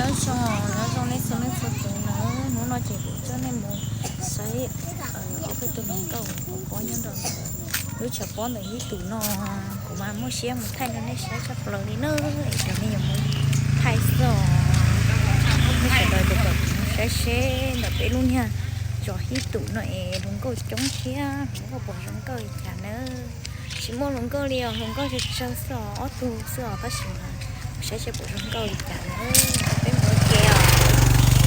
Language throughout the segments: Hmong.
Nyob zoo, nyob zoo nej txhua leej txhua tus nawb, hnub no ces kuv coj nej mus saib ob peb tug hluas nkauj pob nyob rau lub tshav pob ntawm ib tus no. Kuv mas muaj siab mus thaij rau nej saib tshaj plaws li na, es cov me nyuam mus thaij xwb os. Nej sawv daws tos kuv mus saib seb ntawm peb lub niag zos ib tus no es hluas nkauj coob thiab hluas nkauj puas zoo nkauj li cas nawb. Tsis muaj hluas nkauj li os, hluas nkauj tsawg tsawg xwb os, ob tug xwb os, tab sis mas saib seb puas zoo nkauj li cas nawb. Peb mus ua ke os,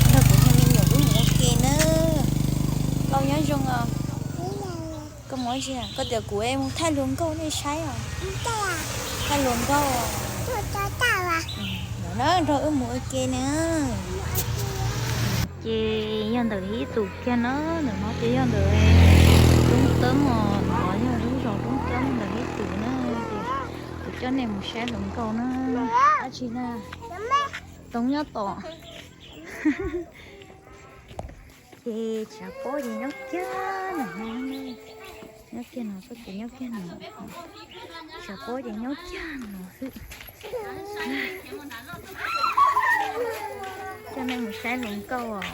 nrog kuv niag me nyuam wb mus ua ke nawb. Lauj, nyob zoo os. Koj mus ua tsi? Koj tias kuv mus thaij hluas nkauj nej saib os. Thaij hluas nkauj os. Nrog wb mus ua ke nawb. Ces yog ntawm ib tus kiag na, ntawm no ces yog ntawm Roob Teb os, no yog lub zos Roob Teb ntawm ib tus na. Ces kuv coj nej mus saib hluas nkauj na. Dab tsi na? Toov nyob tom. Ces tshav pob ces nyob kiag no, nyob kiag no, txoj kev nyob kiag no. Tshav pob ces nyob kiag no xwb. Coj nej mus saib hluas nkauj os.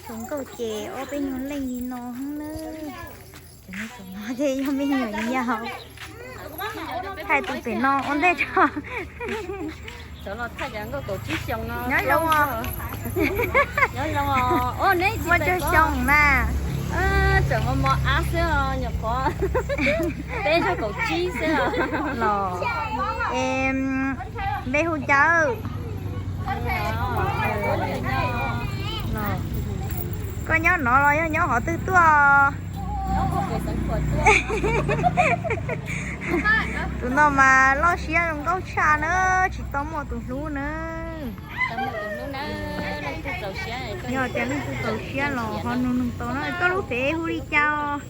Hluas nkauj ces ob peb nyuag leej li no na. Cov no ces yog me nyuam yaus. Thaij tus pem no ua ntej tso. Nyob zoo os. Muaj tsawg xyoo na? Tseem mos mos ab xwb os, nyuam qhuav peb caug kaum tsib xwb os. Los, npe hu cas? Koj nyob no los yog nyob qhov twg tuaj? Tus no mas loj siab zoo nkauj tshaj na, tsis tau muaj tus hlub na. Yog tias leej twg txaus siab los ho nug nug tau na. Koj lub fev hu li cas os?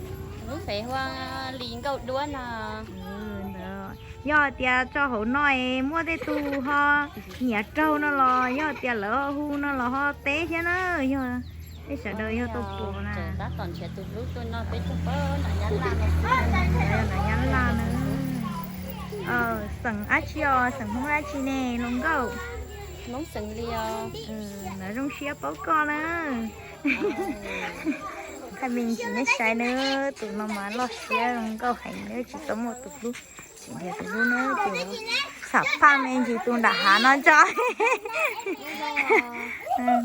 Yog tias tso hauv no es muaj tej tug ho nyiam raug no los yog tias lawv ho hu no los ho teb thiab na. Yog tej sawv daws yog tau pom na. Nyab Laj na. Xeem dab tsi os, xeem Hmoob dab tsi ne hluas nkauj? Nov zoo siab paub koj na. Thaij me ntsis nej saib na, tus no mas loj siab zoo nkauj heev na, tsis tau muaj tus hlub. Tsis nrhiav tus hlub na ces xam phaj me ntsis tus nram hav no tso.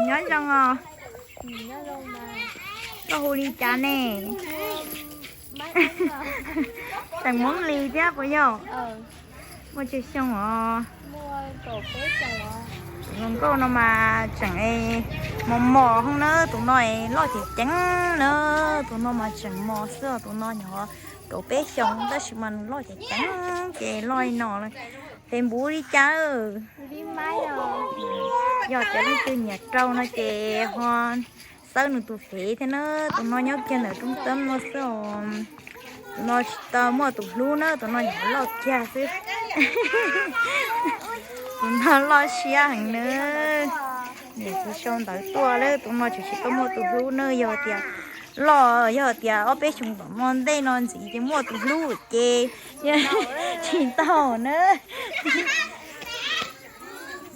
Nyob zoo os. Koj hu li cas ne? Xeem Hmoob Lis thiab puas yog? Muaj tsawg xyoo os? Tus hluas nkauj no mas tseem mos mos hoob na, tus no loj ceev ceev na, tus no mas tseem mos xwb os, tus no nyuam qhuav kaum peb xyoos tab sis mas nws loj ceev ceev ces loj li no. Facebook li cas? Yog tias leej twg nyiam rau no ces ho xawb nws tus fev thiab na, tus no nyob kiag ntawm Roob Teb no xwb os. Tus no tsis tau muaj tus hlub na, tus no nyuam qhuav loj kiag xwb. Tus no loj siab heev na. Niam txiv sau ntawv tuaj lawm, tus no tseem tsis tau muaj tus hlub na, yog tias loj, yog tias ob peb xyoos tom no ntej no ntxiv ces muaj tus hlub ces tsis tau na.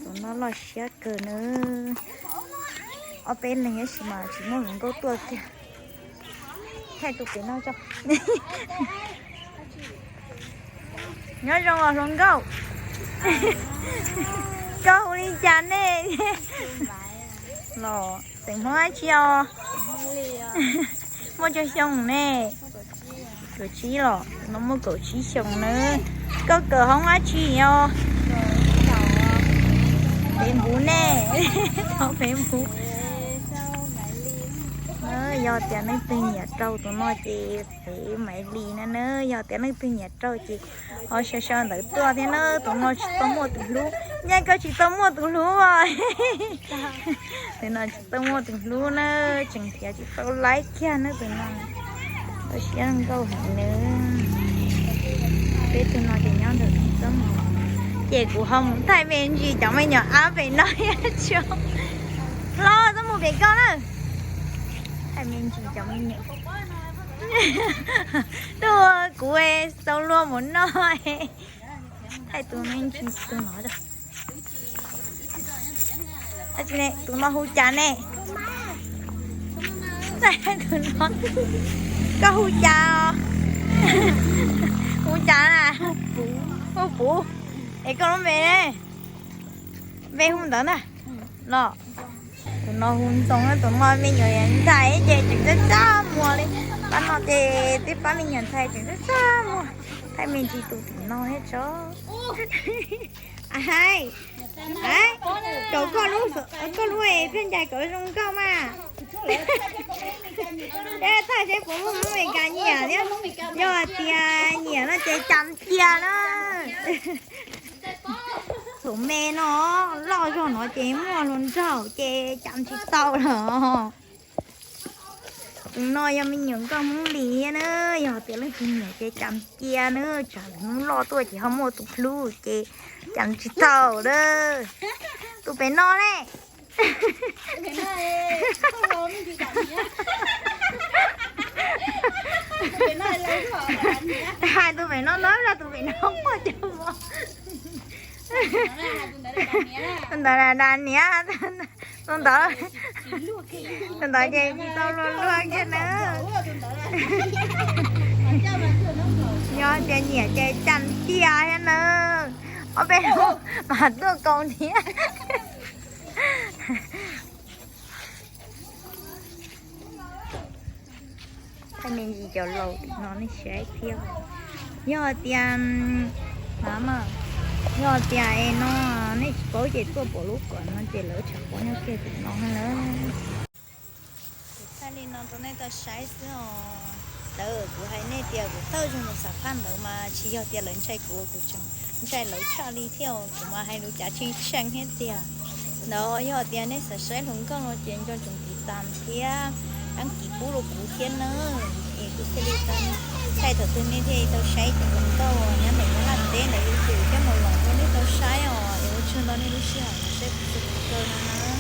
Tus no loj siab kawg na. Ob peb leeg tab sis mas tsis muaj hluas nkauj tuaj kiag. Thaij tus pem no tso. Nyob zoo os hluas nkauj. Koj hu li cas ne? Los xeem Hmoob dab tsi os? Muaj tsawg xyoo ne? Kaum tsib los, no muaj kaum tsib xyoo na. Koj kawm hoob dab tsi os? Facebook ne? Facebook. Yog tias leej twg nyiam rau tus no ces Facebook Maiv Lis na na. Yog tias leej twg nyiam rau ces ho sau sau ntawv tuaj thiab na. Tus no tsis tau muaj tus hlub, nyaj koj tsis tau muaj tus hlub os. Tus no tsis tau muaj tus hlub na, tseem tias tsis tau laib kiag na tus no. Loj siab nkauj heev na. Peb tug no ces nyob ntawm Roob Teb no. Ces kuv ho mus thaij me ntsis cov me nyuam ab pem no thiab tso. Los txhob mus pem koj na. Thaij me ntsis cov me nyuam. Tuaj kuv xaus luag mus noj. Thaij tus me ntsis tus no. Tus no hu cas ne? Tus no, koj hu cas os? Hu cas na? Hu Puv. Es koj lub npe ne? Npe hu ntawd ntag los? Tus no hu Ntxoo, tus no me nyuam ntxhais ces tseem txaj txaj muag li. Pab no ces twb pab me nyuam ntxhais tseem txaj txaj muag. Thaij me ntsis tus tim no thiab tso. Haib, koj lub, koj lub pheej ncaim kauv zoo nkauj mas. Thaij seb puas muaj Hmoob Amelikas nyiam thiab. Yog hais tias nyiam no ces cas cia na. Tus me no loj zog no ces muaj hluas nraug ces cas tsis tau los. Tus no yog me nyuam nkauj Hmoob Lis na, yog tias leej twg nyiam ces cas cia na, tsam hnub loj tuaj ces ho muaj tus hlub ces cas tsis tau lawm. Tus pem no ne? Hais tus pem no ntag, tus pem no muaj cov vos. Tus ntawd da niam, tus ntawd, tus ntawd ces tsis tau luag luag kiag na. Yog tias nyiam ces cas cia thiab na. Ob peb hnub mas tuaj kaus thiab. Thaij me ntsis cov laus tim no nej saib thiab. Yog tias, yog tias es no nej tsis paub ces tuaj pom lub kom no ces lawv tsam pom nyob kiag tim no lawm. Kuv thaij li no rau nej tau saib xwb os. Lawv, kuv hais nej tias kuv thawj zaug mus xam phaj ntawd mas tsis yog tias lawv ntshai kuv, kuv tseem ntshai lawv tshaj li thiab. Kuv mas hais lus cav tshee tshee thiab tiag. Ntawd yog tias nej xav saib hluas nkauj no ces nco ntsoov tiv tas thiab, ab kis pub rau kuv thiab nawb, es kuv thiaj li tau thaij thaum twg nej thiaj li tau saib cov hluas nkauj nyob ntawm Nyab Laj teb ntawd YouTube thiab mus los rau nej tau saib os. Es ua tsaug ntau nej lub sij hawm saib kuv txhua tus kawg no na.